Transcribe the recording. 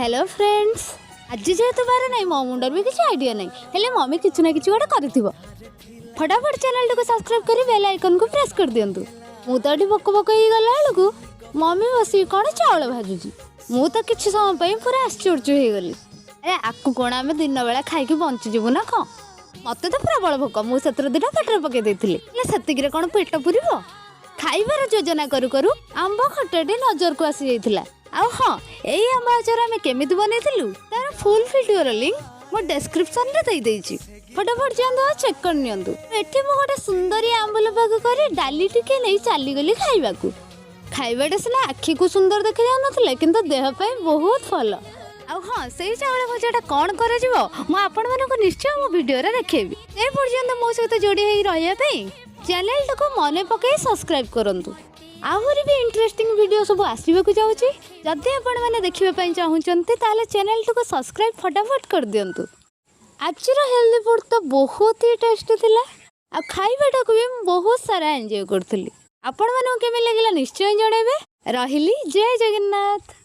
Hello friends, ଆଜି ଯେହେତୁ ବାର ନାହିଁ, ମୋ ମୁଣ୍ଡରେ ବି କିଛି ଆଇଡ଼ିଆ ନାହିଁ, ହେଲେ ମମି କିଛି ନା କିଛି ଗୋଟେ କରିଥିବ। ଫଟାଫଟ ଚ୍ୟାନେଲଟିକୁ ସବସ୍କ୍ରାଇବ୍ କରି ବେଲ୍ ଆଇକନ୍କୁ ପ୍ରେସ୍ କରିଦିଅନ୍ତୁ। ମୁଁ ତ ଏଠି ଭୋକ ଭୋକ ହେଇଗଲା ବେଳକୁ ମମି ବସିକି କ'ଣ ଚାଉଳ ଭାଜୁଛି। ମୁଁ ତ କିଛି ସମୟ ପାଇଁ ପୁରା ଆଶ୍ଚର୍ଯ୍ୟ ହେଇଗଲି। ଆରେ, ଆକୁ କ'ଣ ଆମେ ଦିନ ବେଳା ଖାଇକି ବଞ୍ଚିଯିବୁ ନା କ'ଣ? ମତେ ତ ପ୍ରବଳ ଭୋକ, ମୁଁ ସେଥିରୁ ଦିଟା ପାଟିରେ ପକେଇ ଦେଇଥିଲି। ହେଲେ ସେତିକିରେ କ'ଣ ପେଟ ପୁରିବ? ଖାଇବାର ଯୋଜନା କରୁ କରୁ ଆମ୍ବ ଖଟାଟି ନଜରକୁ ଆସିଯାଇଥିଲା। ଆଉ ହଁ, ଏଇ ଆମ୍ବ ଆଚାର ଆମେ କେମିତି ବନେଇଥିଲୁ, ତାର ଫୁଲ୍ ଭିଡ଼ିଓର ଲିଙ୍କ ମୁଁ ଡେସ୍କ୍ରିପସନରେ ଦେଇଦେଇଛି। ଫଟାଫଟ ଯାଆନ୍ତୁ ଆଉ ଚେକ୍ କରିନିଅନ୍ତୁ। ଏଠି ମୁଁ ଗୋଟେ ସୁନ୍ଦରୀ ଆମ୍ବୁଲ ପାଗ କରି ଡାଲି ଟିକେ ନେଇ ଚାଲିଗଲି ଖାଇବାକୁ। ଖାଇବାଟା ସିନା ଆଖିକୁ ସୁନ୍ଦର ଦେଖାଯାଉନଥିଲା, କିନ୍ତୁ ଦେହ ପାଇଁ ବହୁତ ଭଲ। ଆଉ ହଁ, ସେଇ ଚାଉଳ ଭଜାଟା କ'ଣ କରାଯିବ, ମୁଁ ଆପଣମାନଙ୍କୁ ନିଶ୍ଚୟ ମୋ ଭିଡ଼ିଓରେ ଦେଖେଇବି। ସେ ପର୍ଯ୍ୟନ୍ତ ମୋ ସହିତ ଯୋଡ଼ି ହେଇ ରହିବା ପାଇଁ ଚ୍ୟାନେଲଟାକୁ ମନେ ପକାଇ ସବସ୍କ୍ରାଇବ୍ କରନ୍ତୁ। ଆହୁରି ବି ଇଣ୍ଟରେଷ୍ଟିଂ ଭିଡ଼ିଓ ସବୁ ଆସିବାକୁ ଯାଉଛି। ଯଦି ଆପଣମାନେ ଦେଖିବା ପାଇଁ ଚାହୁଁଛନ୍ତି, ତାହେଲେ ଚ୍ୟାନେଲଟିକୁ ସବସ୍କ୍ରାଇବ୍ ଫଟାଫଟ କରିଦିଅନ୍ତୁ। ଆଜିର ହେଲ୍ଦି ଫୁଡ଼୍ ତ ବହୁତ ହି ଟେଷ୍ଟି ଥିଲା ଆଉ ଖାଇବାଟାକୁ ବି ମୁଁ ବହୁତ ସାରା ଏନ୍ଜୟ କରୁଥିଲି। ଆପଣମାନଙ୍କୁ କେମିତି ଲାଗିଲା, ନିଶ୍ଚୟ ଜଣାଇବେ। ରହିଲି, ଜୟ ଜଗନ୍ନାଥ।